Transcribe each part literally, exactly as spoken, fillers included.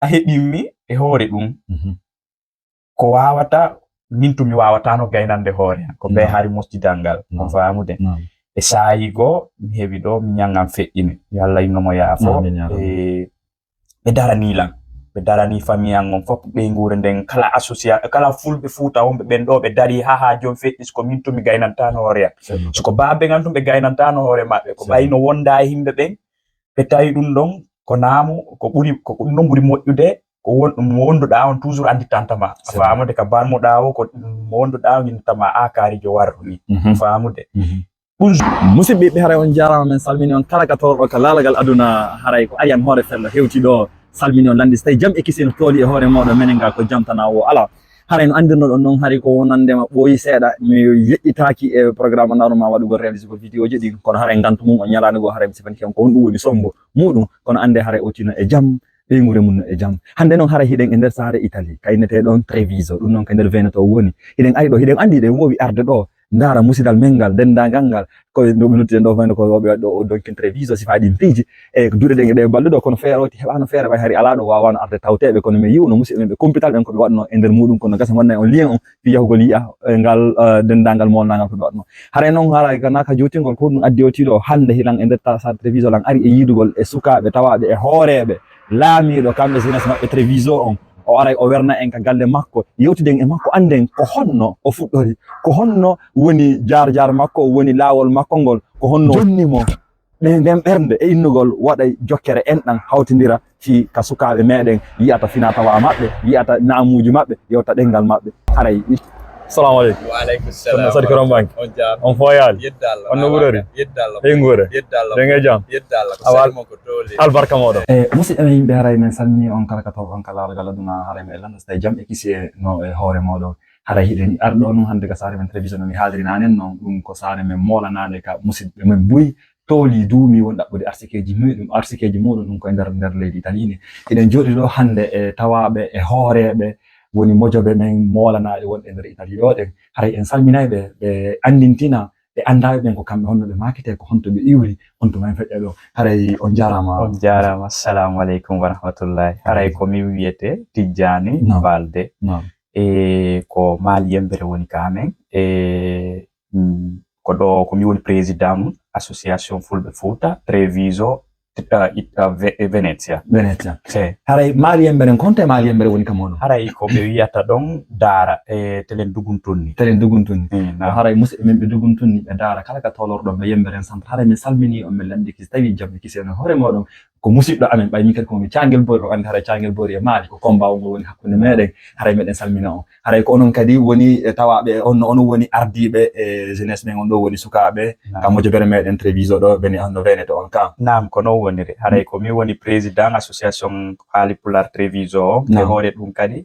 a heɓimmi e hoore ɗum. Mhm. Ko waawata, min tun mi waawataano gaynande hoore am. Ko ɓe hari mosjidal ngal, on faamude. E saayi goo, mi heɓi ɗo, mi ñaŋ am feƴƴini. Yo Allah inno mo yaafo. Amiin, yaa Rabbi. E, ɓe daranii lan. Ɓe daranii famille an on fof, ɓeynguure nden, kala associa-, kala fulɓe Fuuta wonɓe ɓen ɗo, ɓe darii haa, haa jooni feƴƴi, si ko min tun mi gaynantaano hoore am. Si ko baaben an tun ɓe gaynantaano hoore maɓɓe, ko ɓay no wonda e yimɓe ɓen, ɓe tawi ɗum ɗon ko naamu, ko ɓuri, ko ɗum ɗon ɓuri moƴƴude, ko won, mo wonduɗaa on toujours annditanta ma. A faamude ka barmuɗaa o, ko mo wonduɗaa on innata ma a kaarijo warru ni. Mhm. Faamude. Mhm. Ɗum musidɓe ɓe, haray on jaaraama, men salmini on kala ka toroɗo ka laalagal aduna, haray ko ari an hoore fello hewti ɗo, salmini on lanndi so tawi jam e kisee no tooli e hoore mooɗon, menen ngal ko jam tan woo alaa. Haray no anndirnoɗon noon, hari ko wonandema ɓooyi seeɗa, mi yeƴƴitaaki e programme o, naanuma waɗugol réalisugol vidéo ji ɗin, kono haray ngantu mum o ñalaande goo, haray mi sifani on ko honɗum woni sombo muɗum, kono annde haray o tino e jam, ɓeynguure mum no e jam. Hannde noon haray hiɗen e nder saare Italie, ka innetee ɗon Treviso, ɗum noon ko e nder Veneto o woni. Hiɗen ari ɗo, hiɗen anndi hiɗen woowi arde ɗo, ndaara musidal men ngal, denndaangal ngal, ko no ɓe luttiden ɗo, wayno ko wooɓe waɗi ɗo o Donkin Treviso, sifaa ɗin piiji, e ko duɗe ɗen e ɗe balɗe ɗo, kono feere o ti heɓaano feere, ɓay hari alaa ɗo waawaano arde tawteeɓe, kono min yi'uno musidɓe men ɓe kumpital ɓen ko ɓe waɗno e nder muɗum, kono gasa wonno on lien on, fii yahugol yi'a, e ngal, eh, denndaangal moolnaangal ko ɓe waɗno. Haray noon, haray kana ka jootingol ko ɗum addi o tiiɗo hannde hiɗan e nder ta-, saare Treviso lan ari e yiidugol e sukaaɓe tawaaɓe e hooreeɓe laamiiɗo, kamɓe jeunesse maɓɓe Treviso on. O aray o werna en ka galle makko, yewtiden e makko, annden ko honno o fuɗɗori, ko honno woni jaar jaar makko, woni laawol makko ngol, ko honno jonni mo ɗen, nden ɓernde e innugol waɗay jokkere enɗan hawtindira fii ka sukaaɓe meɗen, yi'ata fina tawa maɓɓe, yi'ata naamuuji maɓɓe, yewta ɗenngal maɓɓe. Haray. Salamu aleykum. Wa aleykum salam. Sadi Koron Banki. On jaaraama. On fooyaali. Yedda Allah. On no wurori? Yedda Allah. Ɓeynguure. Yedda Allah. Ɓen e jam? Yedda Allah. Ko sali mon ko tooli. Albarka mooɗon. E, musidɓe men yimɓe, haray men salmini on kala ka toroɗon ka laalagal aduna, haray men e lannda so tawi jam e kisee no e hoore mooɗon. Haray hiɗen arɗo noon hannde ka saare men Treviso no mi haaliri naanen noon, ɗum ko saare men moolanaade ka musidɓe men buy tooli duumi won ɗaɓɓude arsikeeji muɗum, arsikeeji muɗum ɗum ko e nder, nder leydi Italie ni. Hiɗen jooɗi ɗo hannde e tawaaɓe e hooreeɓe woni mojobe men moolanaaɗe wonɓe e nder Italie ɗo ɗen. Haray en salminay ɓe, ɓe anndintina ɓe anndaaɓe ɓen ko kamɓe honno ɓe maaketee, ko honto ɓe iwri, honto men feƴƴa ɗo. Haray on jaaraama. On jaaraama. Assalamu aleykum wa rahmatullahi. Haray ko min wiyetee Tijjaani Balde. Naam. E ko Maali Yembere woni ka amen. E, mm, ko ɗo ko mi woni président association Fulɓe Fuuta, Treviso, uh, it-, uh, Ve-, Venezia. Venezia. Haray Maali Yembere, ko honto e Maali Yembere woni ka mooɗon? Haray ko ɓe wiyata ɗon Daara, e telen Duguntunni. Telen Duguntunni. Eh, naam. Haray musidɓe men ɓe Duguntunni, ɓe Daara, kala ka toolorɗon ɓe Yembere centre. Haray min salmini on, min lanndii si tawi jam e kisee no hoore mooɗon. Ko musidɗo amen, ɓay min kadi ko min Caangel Boori, on anndi haray Caangel Boori e Maali, ko combat o ngol woni hakkunde meɗen, haray meɗen salmina on. Haray ko onon kadi woni e tawaaɓe, on, onon woni ardiiɓe e jeunesse men, on ɗo woni sukaaɓe, naam, ka mojobere meɗen Treviso ɗo, bene, on no Veneto on ka. Naam, ko non woniri. Haray ko min woni président association Haali Pulaar Treviso o, e hoore ɗum kadi,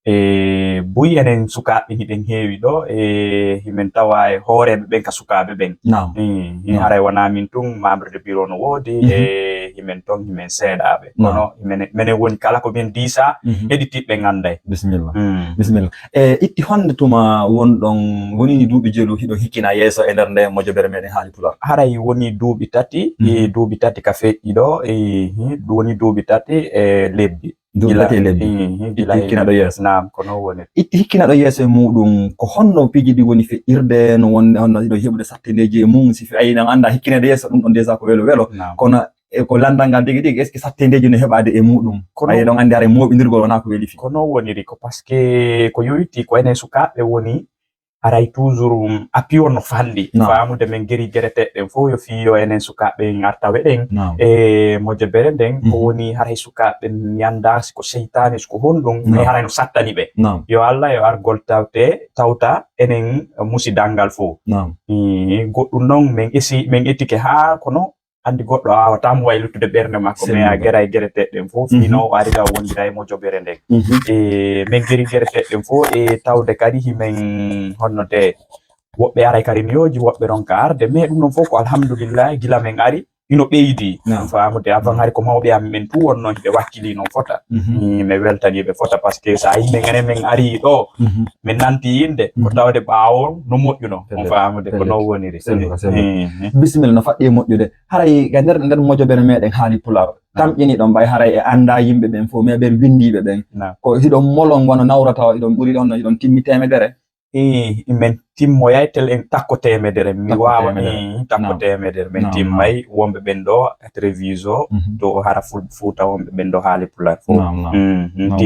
e buy enen sukaaɓe hiɗen heewi ɗo, e himen tawa e hooreeɓe ɓen ka sukaaɓe ɓen. Naam. Eh, eh, haray wonaa min tun, membre de bureau no woodi, e himen ton, himen seeɗaaɓe. Naam. Kono menen, menen woni kala ko min diisa, heɗitiiɓe ɓen annday. Bisimilla. Mm. Bisimilla. E itti honde tuma wonɗon, woni ni duuɓi jelu hiɗon hikkina yeeso e nder nde mojobere meɗen Haali Pulaar? Haray woni duuɓi tati, e duuɓi tati ka feƴƴi ɗo, e, eh, woni duuɓi tati e lebbi. Duuɓi tati e lebbi. Itti hikkinaɗo yeeso. Naam, ko non woni. Itti hikkinaɗo yeeso e muɗum, ko honno piiji ɗi woni feƴƴirde, no wonde, honno ɗiɗo heɓude sattendeeji e mum, si fi-, ayi, ɗan annda hikkineede yeeso, ɗum ɗon déjà ko welo welo. Naam. Kono e ko lanndal ngal tigi tigi, est-ce que sattendeeji no heɓaade e muɗum? Kono ayi, ɗon anndi haray mooɓindirgol wonaa ko weli fii. Ko non woniri, ko parce que ko yowitii ko enen sukaaɓe woni haray toujours, um, appui on no falli. Naam. Faamude men geri gereteeɗe ɗen fof yo fii yo enen sukaaɓe ngartawe ɗen. Naam. E mojobere nden, ko woni haray sukaaɓe mi annda si ko seytaane, si ko honɗum, mais haray no sattani ɓe. Naam. Yo Allah yo argol tawte, tawta enen musidal ngal fof. Naam. Eh, goɗɗum noon men esi, men etike haa kono anndi goɗɗo a waawataa mo waylitude ɓernde makko, mais a geray gereteeɗe ɗen fof, fii no o ari ga o wonira e mojobere nden. E, men geri gereteeɗe ɗen fof, e tawde kadi himen honno de woɓɓe aray ka réunion ji, woɓɓe ronka arde, mais ɗum ɗon fof ko alhamdulillahi, gila men ari, hino ɓeydi. Faamude, avant hari ko mawɓe am men tu wonno hiɓe wakkili no fota. Mi weltani ɓe fota, parce que sa yimɓe ngene men ari ɗo, min nanti yinde ko tawde ɓaawo no moƴƴuno. On faamude ko non woniri. Bisimilla, no faɗɗi e moƴƴude. Haray ga nder nder mojobere meɗen haali pular tamƴini ɗon ɓay haray e annda yimɓe ɓen fof, mais ɓen winndiiɓe ɓen ko hiɗon molon wano nawrata o, hiɗon ɓuri ɗon no hiɗon timmi temedere. Ii, min timmoyay tel en takko temedere. Mi wawa ii, takko temedere. Min timmay wonɓe ɓen ɗo télévision to o hara ful fuuta wonɓe ɓen ɗo haali pular fof.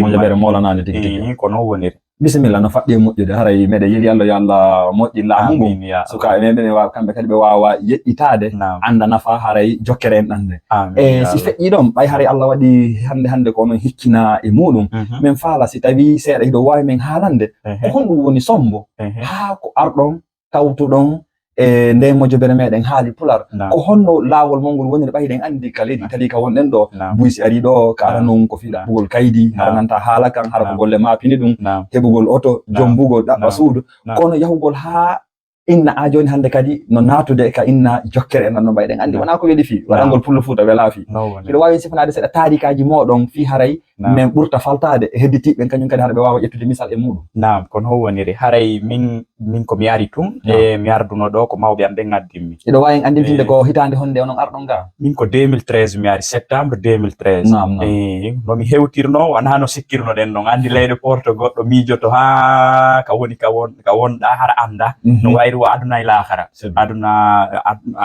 Mojobere molanade tigi tigi. Ko non woniri. Bisimilla, no faɗɗi e moƴƴude. Haray meɗen yeli Allah yo Allah moƴƴin laamu ngu. Sukaaɓe men ɓen kamɓe kadi ɓe wawa yeƴƴitaade, annda nafa haray jokkere en ɗan nde. E si feƴƴi ɗon ɓay haray Allah waɗi hannde hannde ko onon hikkina e muɗum, min faala si tawi seeɗa hiɗo wawi men haalande ko honɗum woni sombo haa ko arɗon tawtuɗon e nde mojobere meɗen haali pular. Ko honno laawol mon ngol woniri? Ɓay hiɗen anndi ka leydi Itali ka wonɗen ɗo, buy si ari ɗo ka ara non ko fii ɗaɓɓugol kaydi, hara nanta haala kan, hara ko golle maapini ɗum, heɓugol oto, jombugol, ɗaɓɓa suudu. Kono yahugol haa inna a jooni hannde kadi no naatude ka inna jokkere en ɗan no mbayɗen anndi wona ko weli fii waɗangol pullo fuuta wela fii. Hiɗo wawi sifanaade seeɗa taarikaaji moɗon fii haray min ɓurta faltaade e hedditiiɓe ɓen kañum kadi hara ɓe wawa ƴettude misal e muɗum? Naam, ko non woniri. Haray min min ko mi ari tun e mi arduno ɗo ko mawɓe am ɓen addimmi. Hiɗo wawi anndintinde ko hitaande honde onon arɗon ga? Min ko deux mille treize mi ari, septembre deux mille treize. Naam, naam. Eh, no mi hewtirno wona no sikkirno ɗen non, anndi leyɗe porto goɗɗo miijoto haa ka woni ka won ka wonɗa hara annda no wayri wo aduna e laakara. Aduna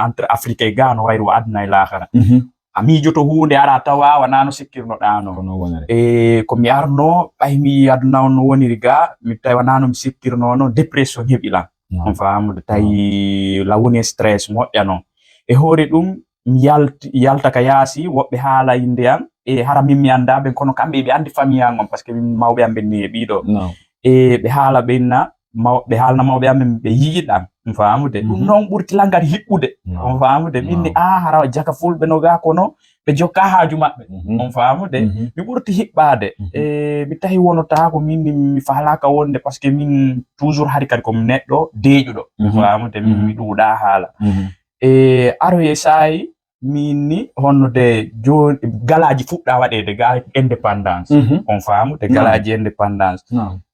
entre Afrique e ga no wayri wo aduna e laakara. A miijoto huunde ara tawa wona no sikkirnoɗa non. E ko mi arno ɓay mi yii aduna on no woniri ga mi tawi wona no mi sikkirno non, dépression heɓi lan. On faamude tawi la woni e stress moƴƴa non. E hoore ɗum mi yalti yalta ka yaasi, woɓɓe haala innde an e hara min mi annda ɓen kono kamɓe ɓe anndi famille an on parce que min mawɓe an ɓen ni e ɓiɗo. E ɓe haala ɓenna mawɓe haalna mawɓe amen ɓe yiiɗan. On faamude ɗum noon ɓurti langari hiɓɓude. On faamude min ni a hara jaka fulɓe no ga kono ɓe jokka haaju maɓɓe. On faamude mi ɓurti hiɓɓaade. E mi tawi wonota ko min ni mi faalaka wonde parce que min toujours hari kadi komi neɗɗo deeƴuɗo. On faamude min mi ɗuuɗa haala. E aroye saayi min ni honno de joni galaji fuɗɗa waɗede ga indépendance. On faamu de galaji indépendance.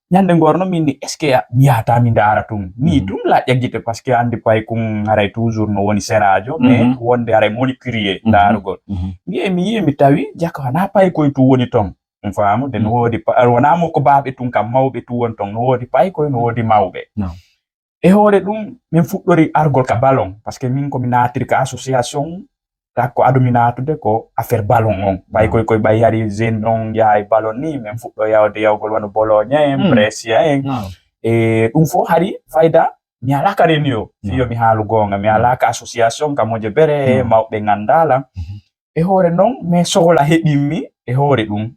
Ñande ngorno min ni est ce que mi yahata mi ndaara tun ni ɗum la ƴaggite parce que andi paykun haray toujours no woni serajo mais wonde haray moni curier ndaarugol. Mbiye mi yiye mi tawi jaka wona paykoy tu woni ton. On faamu de no woodi wona mo ko baaɓe tun kam mawɓe tu woni ton, no woodi paykoy no woodi mawɓe. E hoore ɗum min fuɗɗori argol ka ballon parce que min komi naatiri ka association takko adumi naatude ko affaire ballon on ɓay koy koye ɓay hari jeune on yaha e ballon ni min fuɗɗo yawde yawgol wano Bologna en, Brescia en. E ɗum fof hari fayda mi alaka renio fiyo mi haalu goonga mi alaka association ka moƴo bere mawɓe nganndalan. E hoore noon mais sohla heɓimmi e hoore ɗum.